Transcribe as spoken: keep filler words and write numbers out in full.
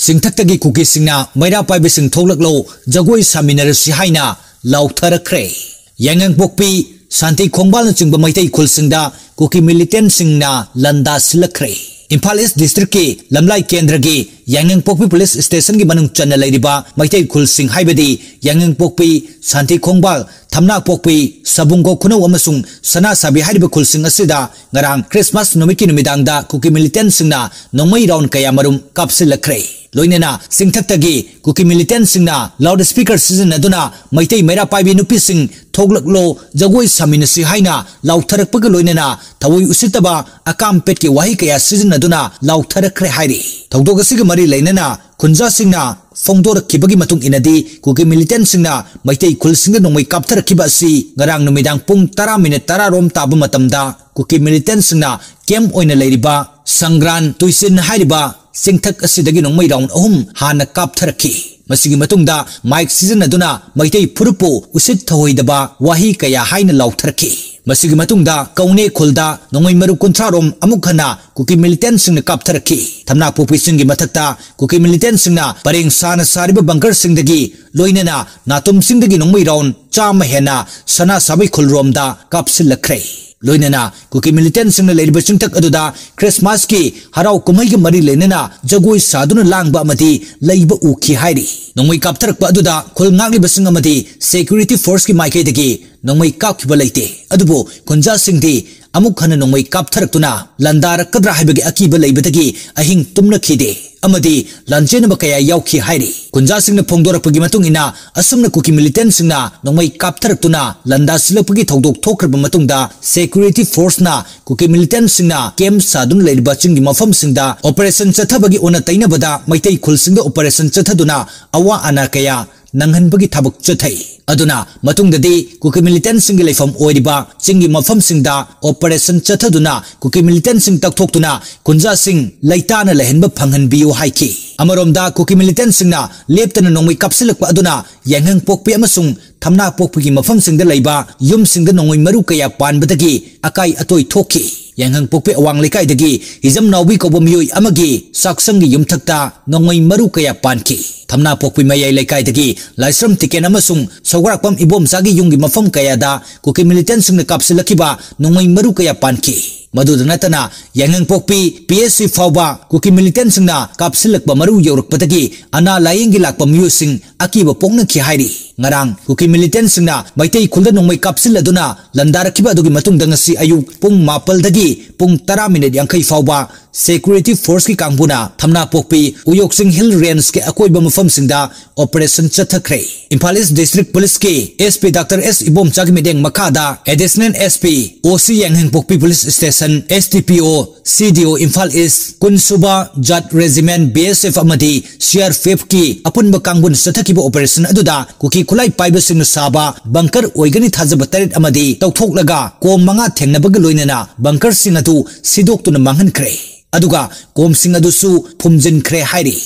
ꯆꯤꯡꯊꯛꯇꯒꯤ ꯀꯨꯀꯤꯁꯤꯡꯅ ꯃꯩꯔꯥ ꯄꯥꯏꯕꯁꯤꯡ ꯊꯣꯛꯂꯛꯂꯣ, ꯖꯒꯣꯏ ꯁꯥꯃꯤꯟꯅꯔꯁꯤ ꯍꯥꯏꯅ ꯂꯥꯎꯊꯔꯛꯈ꯭ꯔꯦ꯫ ꯌꯥꯏꯉꯪꯄꯣꯛꯄꯤ, ꯁꯥꯟꯇꯤ ꯈꯣꯡꯕꯥꯜꯅꯆꯤꯡꯕ ꯃꯩꯇꯩ ꯈꯨꯜꯁꯤꯡꯗ ꯀꯨꯀꯤ ꯃꯤꯂꯤꯇꯦꯟꯁꯤꯡꯅ ꯂꯥꯟꯗꯥ ꯁꯤꯜꯂꯛꯈ꯭ꯔꯦ꯫ ꯏꯝꯐꯥꯜ ꯏꯁ ꯗꯤꯁꯇ꯭ꯔꯤꯛꯀꯤ ꯂꯝꯂꯥꯏ ꯀꯦꯟꯗ꯭ꯔꯒꯤ ꯌꯥꯏꯉꯪꯄꯣꯛꯄꯤ ꯄꯨꯂꯤꯁ ꯁ꯭ꯇꯦꯁꯟꯒꯤ ꯃꯅꯨꯡ ꯆꯟꯅ ꯂꯩꯔꯤꯕ ꯃꯩꯇꯩ ꯈꯨꯜꯁꯤꯡ ꯍꯥꯏꯕꯗꯤ ꯌꯥꯏꯉꯪꯄꯣꯛꯄꯤ, ꯁꯥꯟꯇꯤ ꯈꯣꯡꯕꯥꯜ, ꯊꯝꯅꯥꯄꯣꯛꯄꯤ, ꯁꯕꯨꯡꯒꯣ ꯈꯨꯅꯧ ꯑꯃꯁꯨꯡ ꯁꯅꯥꯁꯥꯕꯤ ꯍꯥꯏꯔꯤꯕ ꯈꯨꯜꯁꯤꯡ ꯑꯁꯤꯗ ꯉꯔꯥꯡ ꯈ꯭ꯔꯤꯁꯃꯥꯁ ꯅꯨꯃꯤꯠꯀꯤ ꯅꯨꯃꯤꯗꯥꯡꯗ ꯀꯨꯀꯤ ꯃꯤꯂꯤꯇꯦꯟꯁꯤꯡꯅ ꯅꯣꯡꯃꯩ ꯔꯥꯎꯟ ꯀꯌꯥ ꯃꯔꯨꯝ ꯀꯥꯞꯁꯤꯜꯂꯛꯈ꯭ꯔꯦ꯫ ꯂꯣꯏꯅꯅ ꯆꯤꯡꯊꯛꯇꯒꯤ ꯀꯨꯀꯤ ꯃꯤꯂꯤꯇꯦꯟꯁꯤꯡꯅ ꯂꯥꯎꯗ ꯁ꯭ꯄꯤꯀꯔ ꯁꯤꯖꯤꯟꯅꯗꯨꯅ ꯃꯩꯇꯩ ꯃꯩꯔꯥ ꯄꯥꯏꯕꯤ ꯅꯨꯄꯤꯁꯤꯡ ꯊꯣꯛꯂꯛꯂꯣ, ꯖꯒꯣꯏ ꯁꯥꯃꯤꯟꯅꯁꯤ ꯍꯥꯏꯅ ꯂꯥꯎꯊꯔꯛꯄꯒ ꯂꯣꯏꯅꯅ ꯊꯑꯣꯏ ꯎꯁꯤꯠꯇꯕ ꯑꯀꯥꯝ ꯄꯦꯠꯀꯤ ꯋꯥꯍꯩ ꯀꯌꯥ ꯁꯤꯖꯤꯟꯅꯗꯨꯅ ꯂꯥꯎꯊꯔꯛꯈ꯭ꯔꯦ ꯍꯥꯏꯔꯤ꯫ ꯊꯧꯗꯣꯛ ꯑꯁꯤꯒ ꯃꯔꯤ ꯂꯩꯅꯅ ꯈꯨꯟꯖꯥꯁꯤꯡꯅ ꯐꯣꯡꯗꯣꯔꯛꯈꯤꯕꯒꯤ ꯃꯇꯨꯡ ꯏꯟꯅꯗꯤ, ꯀꯨꯀꯤ ꯃꯤꯂꯤꯇꯦꯟꯁꯤꯡꯅ ꯃꯩꯇꯩ ꯈꯨꯜꯁꯤꯡꯗ ꯅꯣꯡꯃꯩ ꯀꯥꯞꯊꯔꯛꯈꯤꯕ ꯑꯁꯤ ꯉꯔꯥꯡ ꯅꯨꯃꯤꯗꯥꯡ ꯄꯨꯡ ꯇꯔꯥ ꯃꯤꯅꯤꯠ ꯇꯔꯥ ꯔꯣꯝ ꯇꯥꯕ ꯃꯇꯝꯗ ꯀꯨꯀꯤ ꯃꯤꯂꯤꯇꯦꯟꯁꯤꯡꯅ ꯀꯦꯝꯞ ꯑꯣꯏꯅ ꯂꯩꯔꯤꯕ ꯁꯪꯒ꯭ꯔꯥꯟ ꯇꯨꯏꯁꯤꯟ ꯍꯥꯏꯔꯤꯕ ꯆꯤꯡꯊꯛ ꯑꯁꯤꯗꯒꯤ ꯅꯣꯡꯃꯩ ꯔꯥꯎꯟ ꯑꯍꯨꯝ ꯍꯥꯟꯅ ꯀꯥꯞꯊꯔꯛꯈꯤ꯫ ꯃꯁꯤꯒꯤ ꯃꯇꯨꯡꯗ ꯃꯥꯏꯛ ꯁꯤꯖꯤꯟꯅꯗꯨꯅ ꯃꯩꯇꯩ ꯐꯨꯔꯨꯞꯄꯨ ꯎꯁꯤꯠ ꯊꯑꯣꯏꯗꯕ ꯋꯥꯍꯩ ꯀꯌꯥ ꯍꯥꯏꯅ ꯂꯥꯎꯊꯔꯛꯈꯤ꯫ ꯃꯁꯤꯒꯤ ꯃꯇꯨꯡꯗ ꯀꯧꯅꯦ ꯈꯨꯜꯗ ꯅꯣꯡꯃꯩ ꯃꯔꯨ ꯀꯨꯟꯊ꯭ꯔꯥ ꯔꯣꯝ ꯑꯃꯨꯛ ꯍꯟꯅ ꯀꯨꯀꯤ ꯃꯤꯂꯤꯇꯦꯟꯁꯤꯡꯅ ꯀꯥꯞꯊꯔꯛꯈꯤ꯫ ꯊꯝꯅꯥꯄꯣꯛꯄꯤ ꯆꯤꯡꯒꯤ ꯃꯊꯛꯇ ꯀꯨꯀꯤ ꯃꯤꯂꯤꯇꯦꯟꯁꯤꯡꯅ ꯄꯔꯦꯡ ꯁꯥꯅ ꯁꯥꯔꯤꯕ ꯕꯪꯀꯔꯁꯤꯡꯗꯒꯤ ꯂꯣꯏꯅꯅ ꯅꯥꯇꯨꯝꯁꯤꯡꯗꯒꯤ ꯅꯣꯡꯃꯩ ꯔꯥꯎꯟ ꯆꯥꯝꯃ ꯍꯦꯟꯅ ꯁꯅꯥ ꯁꯥꯕꯩ ꯈꯨꯜꯔꯣꯝꯗ ꯀꯥꯞꯁꯤꯜꯂꯛꯈ꯭ꯔꯦ꯫ ꯂꯣꯏꯅꯅ ꯀꯨꯀꯤ ꯃꯤꯂꯤꯇꯦꯟꯁꯤꯡꯅ ꯂꯩꯔꯤꯕ ꯆꯤꯡꯊꯛ ꯑꯗꯨꯗ ꯈ꯭ꯔꯤꯁꯃꯥꯁꯀꯤ ꯍꯔꯥꯎ ꯀꯨꯝꯍꯩꯒ ꯃꯔꯤ ꯂꯩꯅꯅ ꯖꯒꯣꯏ ꯁꯥꯗꯨꯅ ꯂꯥꯡꯕ ꯑꯃꯗꯤ ꯂꯩꯕ ꯎꯈꯤ ꯍꯥꯏꯔꯤ꯫ ꯅꯣꯡꯃꯩ ꯀꯥꯞꯊꯔꯛꯄ ꯑꯗꯨꯗ ꯈꯨꯜ ꯉꯥꯛꯂꯤꯕꯁꯤꯡ ꯑꯃꯗꯤ ꯁꯦꯀ꯭ꯌꯨꯔꯤꯇꯤ ꯐꯣꯔꯁꯀꯤ ꯃꯥꯏꯀꯩꯗꯒꯤ ꯅꯣꯡꯃꯩ ꯀꯥꯞꯈꯤꯕ ꯂꯩꯇꯦ꯫ ꯑꯗꯨꯕꯨ ꯈꯨꯟꯖꯥꯁꯤꯡꯗꯤ ꯑꯃꯨꯛ ꯍꯟꯅ ꯅꯣꯡꯃꯩ ꯀꯥꯞꯊꯔꯛꯇꯨꯅ ꯂꯥꯟꯗꯥꯔꯛꯀꯗ꯭ꯔꯥ ꯍꯥꯏꯕꯒꯤ ꯑꯀꯤꯕ ꯂꯩꯕꯗꯒꯤ ꯑꯍꯤꯡ ꯇꯨꯝꯅꯈꯤꯗꯦ ꯑꯃꯗꯤ ꯂꯥꯟꯖꯦꯟꯅꯕ ꯀꯌꯥ ꯌꯥꯎꯈꯤ ꯍꯥꯏꯔꯤ꯫ ꯈꯨꯟꯖꯥꯁꯤꯡꯅ ꯐꯣꯡꯗꯣꯔꯛꯄꯒꯤ ꯃꯇꯨꯡ ꯏꯟꯅ, ꯑꯁꯨꯝꯅ ꯀꯨꯀꯤ ꯃꯤꯂꯤꯇꯦꯟꯁꯤꯡꯅ ꯅꯣꯡꯃꯩ ꯀꯥꯞꯊꯔꯛꯇꯨꯅ ꯂꯥꯟꯗꯥꯁꯤꯜꯂꯛꯄꯒꯤ ꯊꯧꯗꯣꯛ ꯊꯣꯛꯈ꯭ꯔꯕ ꯃꯇꯨꯡꯗ, ꯁꯦꯀ꯭ꯌꯨꯔꯤꯇꯤ ꯐꯣꯔꯁꯅ ꯀꯨꯀꯤ ꯃꯤꯂꯤꯇꯦꯟꯁꯤꯡꯅ ꯀꯦꯝꯞ ꯁꯥꯗꯨꯅ ꯂꯩꯔꯤꯕ ꯆꯤꯡꯒꯤ ꯃꯐꯝꯁꯤꯡꯗ ꯑꯣꯄꯔꯦꯁꯟ ꯆꯠꯊꯕꯒꯤ ꯑꯣꯟꯅ ꯇꯩꯅꯕꯗ ꯃꯩꯇꯩ ꯈꯨꯜꯁꯤꯡꯗ ꯑꯣꯄꯔꯦꯁꯟ ꯆꯠꯊꯗꯨꯅ ꯑꯋꯥ ꯑꯅꯥ ꯀꯌꯥ ꯅꯪꯍꯟꯕꯒꯤ ꯊꯕꯛ ꯆꯠꯊꯩ꯫ ꯑꯗꯨꯅ ꯃꯇꯨꯡꯗꯗꯤ ꯀꯨꯀꯤ ꯃꯤꯂꯤꯇꯦꯟꯁꯤꯡꯒꯤ ꯂꯩꯐꯝ ꯑꯣꯏꯔꯤꯕ ꯆꯤꯡꯒꯤ ꯃꯐꯝꯁꯤꯡꯗ ꯑꯣꯄꯔꯦꯁꯟ ꯆꯠꯊꯗꯨꯅ ꯀꯨꯀꯤ ꯃꯤꯂꯤꯇꯦꯟꯁꯤꯡ ꯇꯛꯊꯣꯛꯇꯨꯅ ꯈꯨꯟꯖꯥꯁꯤꯡ ꯂꯩꯇꯥꯅ ꯂꯩꯍꯟꯕ ꯐꯪꯍꯟꯕꯤꯌꯨ ꯍꯥꯏꯈꯤ꯫ ꯑꯃꯔꯣꯝꯗ ꯀꯨꯀꯤ ꯃꯤꯂꯤꯇꯦꯟꯁꯤꯡꯅ ꯂꯦꯞꯇꯅ ꯅꯣꯡꯃꯩ ꯀꯥꯞꯁꯤꯜꯂꯛꯄ ꯑꯗꯨꯅ ꯌꯥꯏꯉꯪꯄꯣꯛꯄꯤ ꯑꯃꯁꯨꯡ ꯊꯝꯅꯥꯄꯣꯛꯄꯤꯒꯤ ꯃꯐꯝꯁꯤꯡꯗ ꯂꯩꯕ ꯌꯨꯝꯁꯤꯡꯗ ꯅꯣꯡꯃꯩ ꯃꯔꯨ ꯀꯌꯥ ꯄꯥꯟꯕꯗꯒꯤ ꯑꯀꯥꯏ ꯑꯇꯣꯏ ꯊꯣꯛꯈꯤ꯫ ꯌꯥꯏꯉꯪꯄꯣꯛꯄꯤ ꯑꯋꯥꯡ ꯂꯩꯀꯥꯏꯗꯒꯤ ꯍꯤꯖꯝ ꯅꯥꯎꯕꯤ ꯀꯧꯕ ꯃꯤꯑꯣꯏ ꯑꯃꯒꯤ ꯆꯥꯛꯁꯪꯒꯤ ꯌꯨꯝꯊꯛꯇ ꯅꯣꯡꯃꯩ ꯃꯔꯨ ꯀꯌꯥ ꯄꯥꯟꯈꯤ꯫ ꯊꯝꯅꯥꯄꯣꯛꯄꯤ ꯃꯌꯥꯏ ꯂꯩꯀꯥꯏꯗꯒꯤ ꯂꯥꯏꯁ꯭ꯔꯝ ꯇꯤꯀꯦꯟ ꯑꯃꯁꯨꯡ ꯁꯧꯒ꯭ꯔꯥꯛꯄꯝ ꯏꯕꯣꯝꯆꯥꯒꯤ ꯌꯨꯝꯒꯤ ꯃꯐꯝ ꯀꯌꯥꯗ ꯀꯨꯀꯤ ꯃꯤꯂꯤꯇꯦꯟꯁꯤꯡꯅ ꯀꯥꯞꯁꯤꯜꯂꯛꯈꯤꯕ ꯅꯣꯡꯃꯩ ꯃꯔꯨ ꯀꯌꯥ ꯄꯥꯟꯈꯤ꯫ ꯃꯗꯨꯗ ꯅꯠꯇꯅ ꯌꯥꯏꯉꯪꯄꯣꯛꯄꯤ ꯄꯤ ꯑꯦꯁ ꯁꯤ ꯐꯥꯎꯕ ꯀꯨꯀꯤ ꯃꯤꯂꯤꯇꯦꯟꯁꯤꯡꯅ ꯀꯥꯞꯁꯤꯜꯂꯛꯄ ꯃꯔꯨ ꯌꯧꯔꯛꯄꯗꯒꯤ ꯑꯅꯥ ꯂꯥꯌꯦꯡꯒꯤ ꯂꯥꯛꯄ ꯃꯤꯑꯣꯏꯁꯤꯡ ꯑꯀꯤꯕ ꯄꯣꯛꯅꯈꯤ ꯍꯥꯏꯔꯤ꯫ ꯉꯔꯥꯡ ꯀꯨꯀꯤ ꯃꯤꯂꯤꯇꯦꯟꯁꯤꯡꯅ ꯃꯩꯇꯩ ꯈꯨꯜꯗ ꯅꯣꯡꯃꯩ ꯀꯥꯞꯁꯤꯜꯂꯗꯨꯅ ꯂꯥꯟꯗꯥꯔꯛꯈꯤꯕ ꯑꯗꯨꯒꯤ ꯃꯇꯨꯡꯗ ꯉꯁꯤ ꯑꯌꯨꯛ ꯄꯨꯡ ꯃꯥꯄꯜꯗꯒꯤ ꯄꯨꯡ ꯇꯔꯥ ꯃꯤꯅꯤꯠ ꯌꯥꯡꯈꯩ ꯐꯥꯎꯕ ꯁꯦꯀ꯭ꯌꯨꯔꯤꯇꯤ ꯐꯣꯔꯁꯀꯤ ꯀꯥꯡꯕꯨꯅ ꯊꯝꯅꯥꯄꯣꯛꯄꯤ, ꯎꯌꯣꯛꯆꯤꯡ ꯍꯤꯜ ꯔꯦꯟꯖꯀꯤ ꯑꯀꯣꯏꯕ ꯃꯐꯝꯁꯤꯡꯗ ꯑꯣꯄꯔꯦꯁꯟ ꯆꯠꯊꯈ꯭ꯔꯦ꯫ ꯏꯝꯐꯥꯜ ꯏꯁ ꯗꯤꯁꯇ꯭ꯔꯤꯛ ꯄꯨꯂꯤꯁꯀꯤ ꯑꯦꯁ ꯄꯤ ꯗꯥꯛꯇꯔ ꯑꯦꯁ ꯏꯕꯣꯝꯆꯥꯒꯤ ꯃꯤꯠꯌꯦꯡ ꯃꯈꯥꯗ ꯑꯦꯗꯤꯁꯅꯦꯜ ꯑꯦꯁ ꯄꯤ, ꯑꯣ ꯁꯤ ꯌꯥꯏꯉꯪꯄꯣꯛꯄꯤ ꯄꯨꯂꯤꯁ ꯁ꯭ꯇꯦꯁꯟ, ꯑꯦꯁ ꯗꯤ ꯄꯤ ꯑꯣ, ꯁꯤ ꯗꯤ ꯑꯣ ꯏꯝꯐꯥꯜ ꯏꯁ, ꯀꯨꯟꯁꯨꯕ ꯖꯥꯠ ꯔꯦꯖꯤꯃꯦꯟ ꯕꯤ ꯑꯦꯁ ꯑꯦꯐ ꯑꯃꯗꯤ ꯁꯤ ꯑꯥꯔ ꯄꯤ ꯑꯦꯐꯀꯤ ꯑꯄꯨꯟꯕ ꯀꯥꯡꯕꯨꯅ ꯆꯠꯊꯈꯤꯕ ꯑꯣꯄꯔꯦꯁꯟ ꯑꯗꯨꯗ ꯀꯨꯀꯤ ꯈꯨꯠꯂꯥꯏ ꯄꯥꯏꯕꯁꯤꯡꯅ ꯁꯥꯕ ꯕꯪꯀꯔ ꯑꯣꯏꯒꯅꯤ ꯊꯥꯖꯕ ꯇꯔꯦꯠ ꯑꯃꯗꯤ ꯇꯧꯊꯣꯛꯂꯒ ꯀꯣꯝ ꯃꯉꯥ ꯊꯦꯡꯅꯕꯒ ꯂꯣꯏꯅꯅ ꯕꯪꯀꯔꯁꯤꯡ ꯑꯗꯨ ꯁꯤꯗꯣꯛꯇꯨꯅ ꯃꯥꯡꯍꯟꯈ꯭ꯔꯦ꯫ ꯑꯗꯨꯒ ꯀꯣꯝꯁꯤꯡ ꯑꯗꯨꯁꯨ ꯐꯨꯝꯖꯤꯟꯈ꯭ꯔꯦ ꯍꯥꯏꯔꯤ꯫